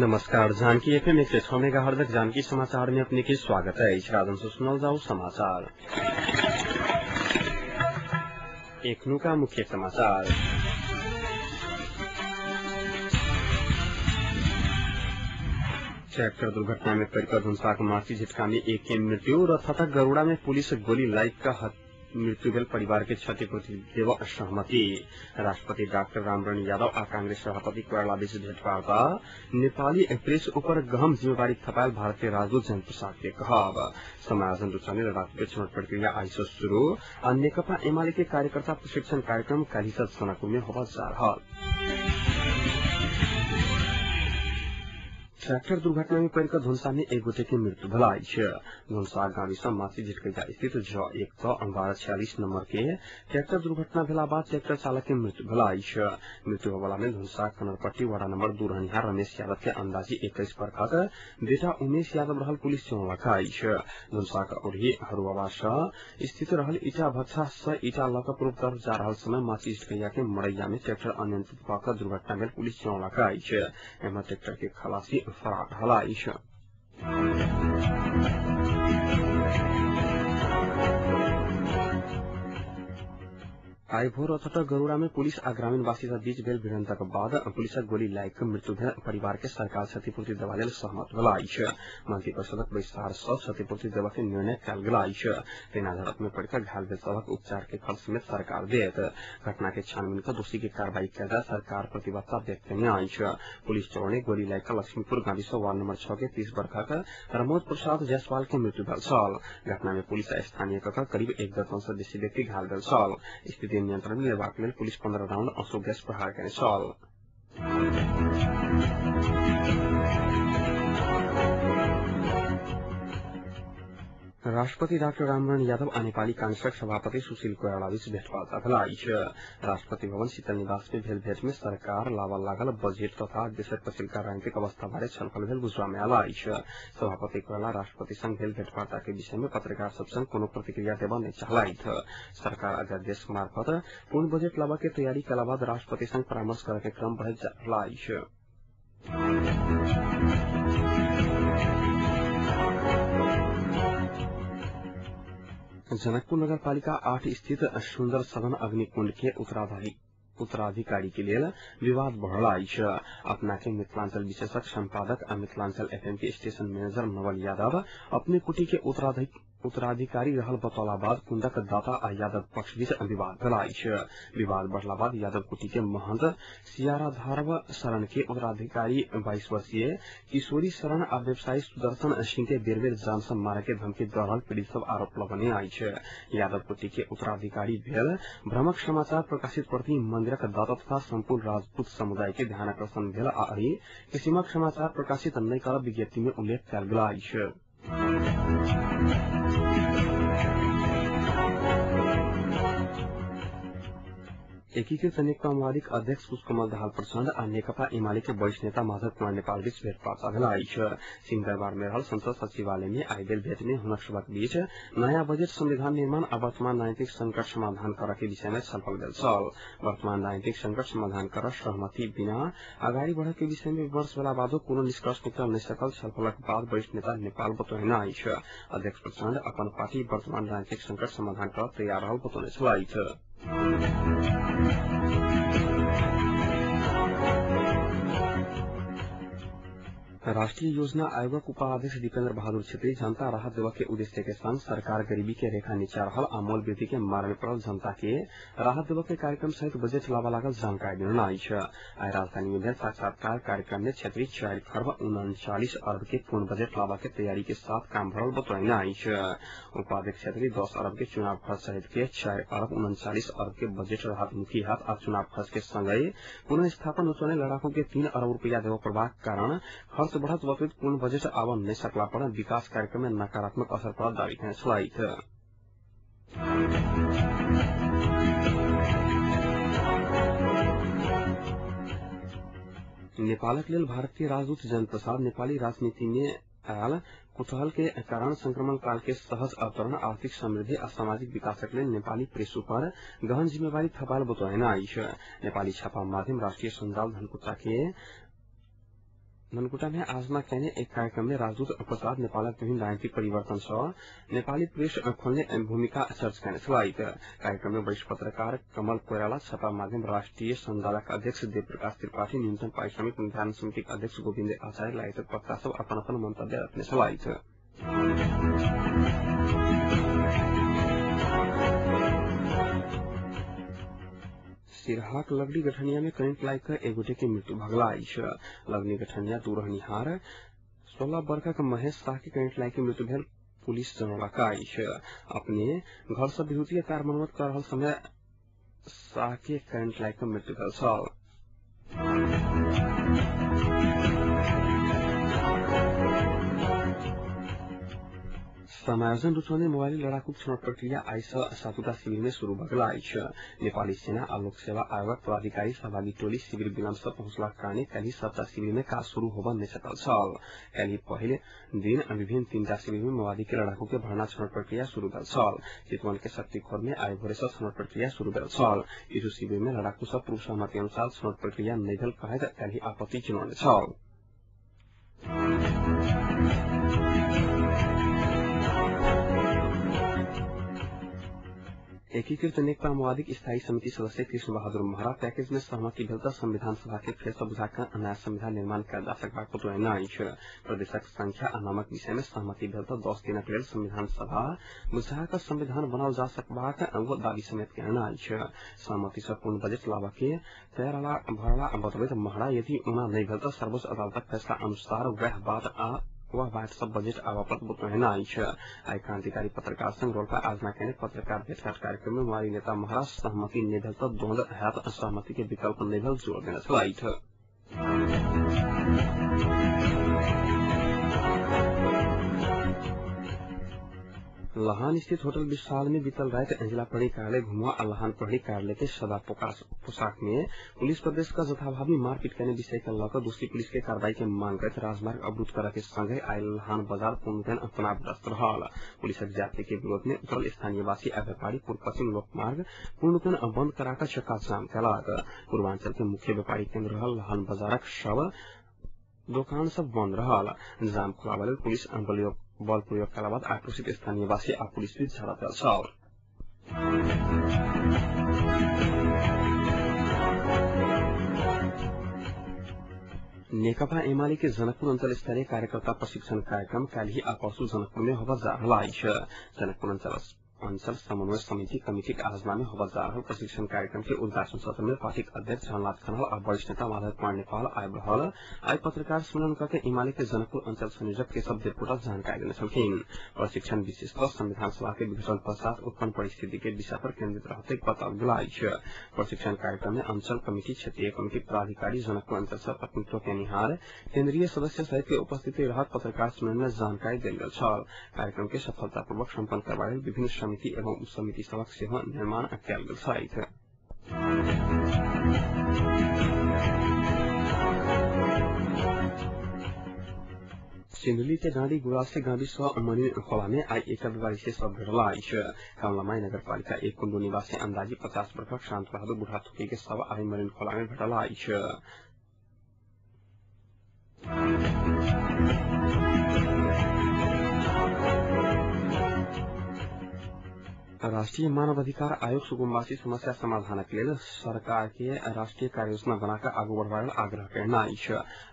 नमस्कार, जानकी एफएम 106 मेगाहर्जक जानकी समाचार में अपने के स्वागत है। राजन से सुनल जाओ समाचार। एखनुका मुख्य समाचार। ट्रैक्टर दुर्घटना में पड़कर धनसाक मासी झटका में एक के मृत्यु र तथा गरुड़ा में पुलिस गोली लाइक का मृत्यु भेल परिवार के क्षतिपूर्ति देव सहमति। राष्ट्रपति डाक्टर रामरण यादव आ कांग्रेस सभापति कोइराला बीच भेटवार्ता। नेपाली प्रेस ऊपर गहन जिम्मेवारी थपायल भारतीय राजदूत जयन्त प्रसाद के कहब। समायोजन रुचाउने लडाकु छनौट प्रक्रिया आइ से शुरू। आ नेकपा एमाले के कार्यकर्ता प्रशिक्षण कार्यक्रम काल्हि से जनकपुर में होबय जा रहल। ट्रैक्टर दुर्घटना में पड़कर धुनसा में एक गोटे के मृत्यु भेल अछि। धुनसा गाविस माछी झिटकैया स्थित ज 1 क 1246 नंबर के ट्रैक्टर दुर्घटना भेला बाद ट्रैक्टर चालक के मृत्यु भेल अछि। मृत्यु होबला में धुनसा कनरपट्टी वडा नंबर 2 रहनिहार रमेश यादव के अंदाजी 21 बर्खक बेटा उमेश यादव रहल पुलिस जनौलक अछि। धुनसाक ओढ़ी हरुआवा स्थित रहल ईटा भट्ठा से ईटा लऽ कऽ पूर्व तरफ जा रहल समय माछी झिटकैया के मरैया में ट्रैक्टर अनियंत्रित भऽ कऽ दुर्घटना भेल पुलिस जनौलक अछि। एम्हर ट्रैक्टर के खलासी फरार रहल अछि। आइ भोर अथवा गरुड़ा में पुलिस आ ग्रामीणवासी सब बीच भेल भिड़ंतक बाद पुलिसक गोली लागि कऽ मृत्यु भेल परिवार के सरकार क्षतिपूर्ति देबा लेल सहमत भेल अछि। मंत्रिपरिषदक बैसार सँ क्षतिपूर्ति देबा के निर्णय कयल गेल अछि। तहिना झड़प में पड़ि कऽ घायल भेल सभक उपचार के खर्च समेत सरकार देत। घटना के छानबीन कऽ दोषी के कार्रवाई कयल जाय सरकार प्रतिबद्धता व्यक्त केने अछि। पुलिस चौने गोली लागि कऽ लक्ष्मीपुर गाविस वार्ड नंबर 6 के 30 बर्खक प्रमोद प्रसाद जायसवाल के मृत्यु भेल छल। घटना में पुलिस आ स्थानीय कऽ करीब 1 दर्जन सँ बेसी व्यक्ति घायल भेल छल। स्थिति नियंत्रण में लेबाक लेल पुलिस 15 राउंड आंसू गैस प्रहार केने छल। राष्ट्रपति डाक्टर रामरण यादव आ नेपाली कांग्रेसक सभापति सुशील कोइराला बीच भेटवार्ता भेल अछि। राष्ट्रपति भवन शीतल निवास में भेल भेट में सरकार लाबऽ लागल बजेट तथा देशक पछिलका राजनीतिक अवस्था बारे छलफल भेल बुझबा में आयल अछि। सभापति कोइराला राष्ट्रपति संग भेल भेटवार्ता के विषय में पत्रकार सब संग कोनो प्रतिक्रिया देबऽ नहि चाहलथि। सरकार अध्यादेश मार्फत पूर्ण बजेट लाबऽ के तैयारी कयला बाद राष्ट्रपति संग परामर्श करऽ के क्रम बढ़ैत जा रहल अछि। जनकपुर नगरपालिका 8 स्थित सुन्दर सदन अग्निकुंड के उत्तराधिकारी के लेल विवाद बढ़ल अछि। अपना के मिथिलांचल विशेषक संपादक आ मिथिलांचल एफएम के स्टेशन मैनेजर नवल यादव अपने कुटी के उत्तराधिकारी रहल बतौला बाद कुंडक दाता आ यादव पक्ष बीच विवाद भेल अछि। विवाद बढ़ला बाद यादव कुटी के महंत सियाराधारव शरण के उत्तराधिकारी 22 वर्षीय किशोरी शरण आ व्यवसायी सुदर्शन सिंह के बेर बेर जान से मारे के धमकी दऽ रहल पीड़ित सब आरोप लगौने अछि। यादव कुटी के उत्तराधिकारी भेल भ्रमक समाचार प्रकाशित प्रति मंदिरक दाता तथा संपूर्ण राजपूत समुदाय के ध्यानाकर्षण भेल आ एहि किसिमक समाचार प्रकाशित नहि करब विज्ञप्ति में उल्लेख कयल गेल अछि। एकीकृत नेकपा माओवादीक अध्यक्ष पुष्पकमल दाहाल प्रचण्ड आ नेकपा एमाले के वरिष्ठ नेता माधव कुमार नेपाल बीच भेटवार्ता भेल अछि। सिंहदरबार में रहल संसद सचिवालय में आइ भेल भेट में हुनक सभक बीच नयाँ बजेट, संविधान निर्माण आ वर्तमान राजनीतिक संकट समाधान करऽ के विषय में छलफल भेल छल। वर्तमान राजनीतिक संकट समाधान करऽ सहमति बिना अगाडि बढ़ऽ के विषय में विमर्श भेला बादो कोनो निष्कर्ष निकल नहि सकल छलफलक बाद वरिष्ठ नेता नेपाल बतौने अछि। अध्यक्ष प्रचण्ड अपन पार्टी वर्तमान राजनीतिक संकट समाधान करऽ तैयार रहल बतौने छलथि। राष्ट्रीय योजना आयोगक उपाध्यक्ष दीपेन्द्र बहादुर छेत्री जनता राहत देबऽ के उद्देश्य के संग सरकार गरीबी के रेखा नीचा रहल आ मोल वृद्धि के मार में पड़ल जनता के राहत देबऽ के कार्यक्रम सहित बजेट लाबऽ लागल जानकारी देने अछि। आइ राजधानी में भेल साक्षात्कार कार्यक्रम में छेत्री 4 खर्ब 39 अरब के पूर्ण बजेट लाबऽ के तैयारी के साथ काम भरल बतौने अछि। उपाध्यक्ष छेत्री 10 अरब के चुनाव खर्च सहित के 4 अरब 39 अरब के बजेट राहतमुखी हाथ आ चुनाव खर्च के संगहि पुनर्स्थापन उचौने लड़ाकू के 3 अरब रुपया देबऽ पड़बाक कारण खर्च बढ़त बतैत पूर्ण बजेट आबऽ नहि सकला पर विकास कार्यक्रम में नकारात्मक असर पड़ल दावी केने छलथि। नेपालक लेल भारतीय राजदूत जयन्त प्रसाद नेपाली राजनीति में आयल कुतूहल के कारण संक्रमण काल के सहज अवतरण, आर्थिक समृद्धि आ सामाजिक विकासक लेल नेपाली प्रेस पर गहन जिम्मेवारी थपायल बतौने अछि। नेपाली छापा माध्यम राष्ट्रिय सञ्जाल धनकुटा के धनकुटा में आयोजना कयने एक कार्यक्रम में राजदूत प्रसाद नेपालक विभिन्न राजनीतिक परिवर्तन सँ नेपाली प्रेस खोल्ने भूमिका चर्च कयने छलथि। कार्यक्रम में वरिष्ठ पत्रकार कमल कोइराला, छापा माध्यम राष्ट्रिय संजालक अध्यक्ष देव प्रकाश त्रिपाठी, न्यूनतम पारिश्रमिक निर्धारण समितिक अध्यक्ष गोविन्द आचार्य लगायतक वक्ता सब अपन अपन मन्तव्य रखने छलथि। सिरहाक लगड़ी गठनिया में करेंट लागि कऽ एक गोटे के मृत्यु भऽ गेल अछि। लगनी गठनिया दू रहनिहार 16 वर्षक महेश शाह के करेंट लागि के मृत्यु भेल पुलिस जनौलक अछि। अपने घर सँ विद्युतीय तार मरम्मत कऽ रहल समय शाह के करेंट लागि कऽ मृत्यु भेल छल। समायोजन रुचौने मोबाइल लड़ाकूक छनौट प्रक्रिया आइ सँ सातुटा शिविर में शुरू भऽ गेल अछि। नेपाली सेना आ लोक सेवा आयोगक पदाधिकारी सहभागी टोली शिविर विलम्ब सँ पहुंचलाक कारणे काल्हि सबटा शिविर में काज शुरू होबऽ नहि सकल छल। काल्हि पहिल दिन विभिन्न तीनटा शिविर में माओवादी के लड़ाकू के भर्ना छनौट प्रक्रिया शुरू भेल छल। चितवन के शक्तिखोर में आइ भोरे सँ छनौट प्रक्रिया शुरू भेल छल। किछु शिविर में लड़ाकू सब पूर्व सहमति अनुसार छनौट प्रक्रिया नहि भेल कहैत काल्हि आपत्ति जनौने छल। एकीकृत नेकपा माओवादीक स्थायी समिति सदस्य कृष्ण बहादुर महरा पैकेज में सहमति भेल तऽ संविधान सभा के फेर सँ बुझा कऽ नया संविधान निर्माण कयल जा सकबाक बतौने अछि। प्रदेशक संख्या आ नामक विषय में सहमति भेल तऽ 10 दिनक लेल संविधान सभा बुझा कऽ संविधान बनाओल जा सकबाक ओ दावी समेत कयने अछि। सहमति सँ पूर्ण बजेट लाबऽ के तैयार भरला बतबैत महरा यदि ओना नहि भेल तऽ सर्वोच्च अदालतक फैसला अनुसार वएह बात आ वह बाट सब बजेट आबऽ पर बतौने अछि। आइ क्रांतिकारी पत्रकार संघ रोल्पा आयोजना कयने पत्रकार भेटघाट कार्यक्रम में माओवादी नेता महरा सहमति नहि भेल तऽ द्वंद हैत, सहमति के विकल्प नहि भेल जोर देने छलथि। लहान स्थित होटल विशाल में बीतल राति जिला प्रहरी कार्यालय घुमुआ आ लहान प्रहरी कार्यालय के सदा पोशाक में पुलिस प्रदेश का जथाभावी मारपीट करने विषय के लऽ दोषी पुलिस के कार्रवाई के मांग करैत राजमार्ग अवरुद्ध करऽ के संगे आइ लहान बाजार पूर्णतः तनावग्रस्त रहल। पुलिसक जाति के विरोध में उतरल स्थानीयवासी आ व्यापारी पूर्व पश्चिम लोकमार्ग पूर्णतः बंद करा कऽ चक्का जाम केलक। पूर्वांचल के मुख्य व्यापारी केंद्र रहल लहान बाजारक सब दोकान सब बंद रहल। जाम खोलाबऽ लेल पुलिस बल प्रयोग कयला बाद आक्रोशित स्थानीयवासी आ पुलिस बीच झड़प भेल छल। नेकपा एमाले के जनकपुर अंचल स्तरीय कार्यकर्ता प्रशिक्षण कार्यक्रम काल्हि आ परसू जनकपुर में होबऽ जा रहल अछि। जनकपुर अंचल समन्वय समिति कमिटीक आयोजना में होबऽ जा रहल प्रशिक्षण कार्यक्रम के उद्घाटन सत्र में पार्टीक अध्यक्ष झलनाथ खनाल आ वरिष्ठ नेता माधव कुमार नेपाल आबि रहल आइ पत्रकार सम्मेलन कऽ के एमाले के जनकपुर अंचल संयोजक केशव देवकोटा जानकारी देने छलखिन। प्रशिक्षण विशेषतः संविधान सभा के विघटन पश्चात उत्पन्न परिस्थिति के विषय पर केन्द्रित रहतै बताओल गेल अछि। प्रशिक्षण कार्यक्रम में अंचल कमिटी, क्षेत्रीय कमिटी पदाधिकारी, जनकपुर अंचल सँ प्रतिनिधित्व केनिहार केन्द्रीय सदस्य सहित के उपस्थिति रहत पत्रकार सम्मेलन में जानकारी देल गेल छल। कार्यक्रम के सफलतापूर्वक सम्पन्न करबा लेल विभिन्न समिति एवं उप समिति सभक सेहो निर्माण कयल गेल छथि। सिन्धुली के डाँडी गुराँसे गाविस मनिन खोला में आइ एकटा व्यापारी से शव भेटल अछि। कमलामाई नगरपालिका 1 कुण्डु निवासी अंदाजी 50 वर्षक शान्त बहादुर बुढाथोकी के शव आइ मरिन खोला में भेटल अछि। राष्ट्रिय मानवाधिकार आयोग सुकुम्बासी समस्या समाधानक लेल सरकार के राष्ट्रिय कार्ययोजना बनाकर आगू बढ़बा लेल आग्रह कयने अछि।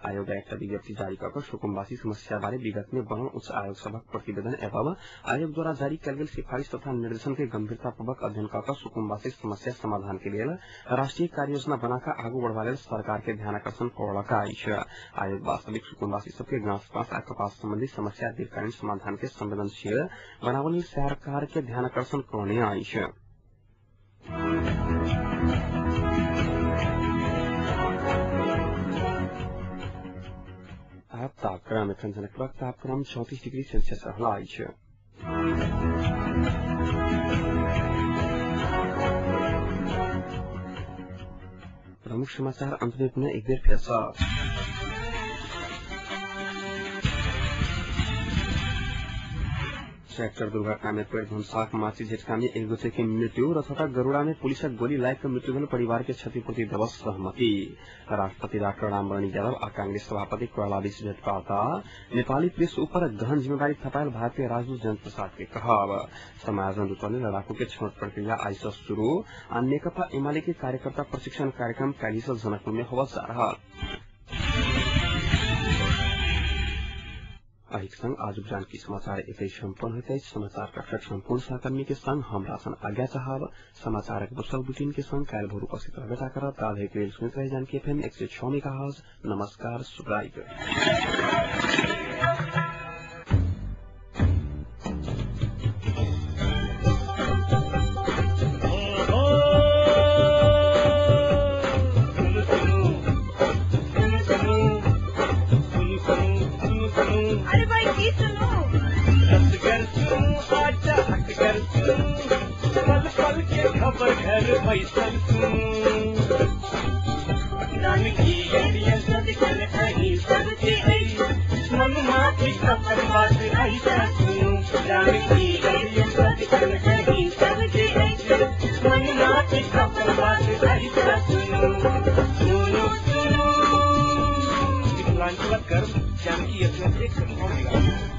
आयोग एकटा विज्ञप्ति जारी कऽ कऽ सुकुम्बासी समस्या बारे विगत में बनल उच्च आयोग सभक प्रतिवेदन एवं आयोग द्वारा जारी कयल गेल सिफारिश तथा निर्देशन के गंभीरतापूर्वक अध्ययन कऽ कऽ सुकुम्बासी समस्या समाधान के लेल राष्ट्रिय कार्ययोजना बनाकर आगू बढ़बा लेल सरकार के ध्यानाकर्षण करौलक अछि। आयोग वास्तविक सुकुम्बासी सबके घास पास आ कपास संबंधी समस्या दीर्घकालीन समाधान के संवेदनशील बनाबऽ लेल सरकार के ध्यानाकर्षण करौने अछि। आब तापक्रम एखन जनकपुरक तापक्रम 34 डिग्री सेल्सियस रहल अछि। प्रमुख समाचार अंत में पुनः एक बेर फेर सँ। ट्रैक्टर दुर्घटना में पड़ि धनुषाक माछी झटका में एक गोटे के मृत्यु। रथौटा गरुड़ा में पुलिसक गोली लागि कऽ मृत्यु भेल परिवार के क्षतिपूर्ति देबऽ सहमति। राष्ट्रपति डाक्टर रामवरण यादव आ कांग्रेस सभापति कोइराला बीच भेंटवार्ता। नेपाली प्रेस ऊपर गहन जिम्मेदारी थपायल भारतीय राजदूत जयंत प्रसाद के कहब। समायोजन दूतले लड़ाकू के छनौट प्रक्रिया आइ से शुरू आ नेकपा एमाले के कार्यकर्ता प्रशिक्षण कार्यक्रम काल्हि से जनकपुर में होबऽ जा रहल। एहिक संग आजुक जानकी समाचार एतै सम्पन्न होइत अछि। समाचार कक्षक सम्पूर्ण सहकर्मी के संग हम रासन आज्ञा चाहब। समाचारक दोसर बुलेटिन के संग काल्हि भोर उपस्थित रहबे करब। ताधरि लेल सुनैत रही जानकी एफएम 106 मेगाहर्ट्ज। नमस्कार, शुभरात्रि। अरे भाई की सुनो, पल पल के खबर घर बैसल जानकी सबके मनुमाती अपन बात ऐसा सुनू। जानकी सबके मनुमाती अपन बात ऐसा सुनू। सुनो सुनो, मिथिलांचलक गर्व जानकी एफएम 106 मेगाहर्ट्ज।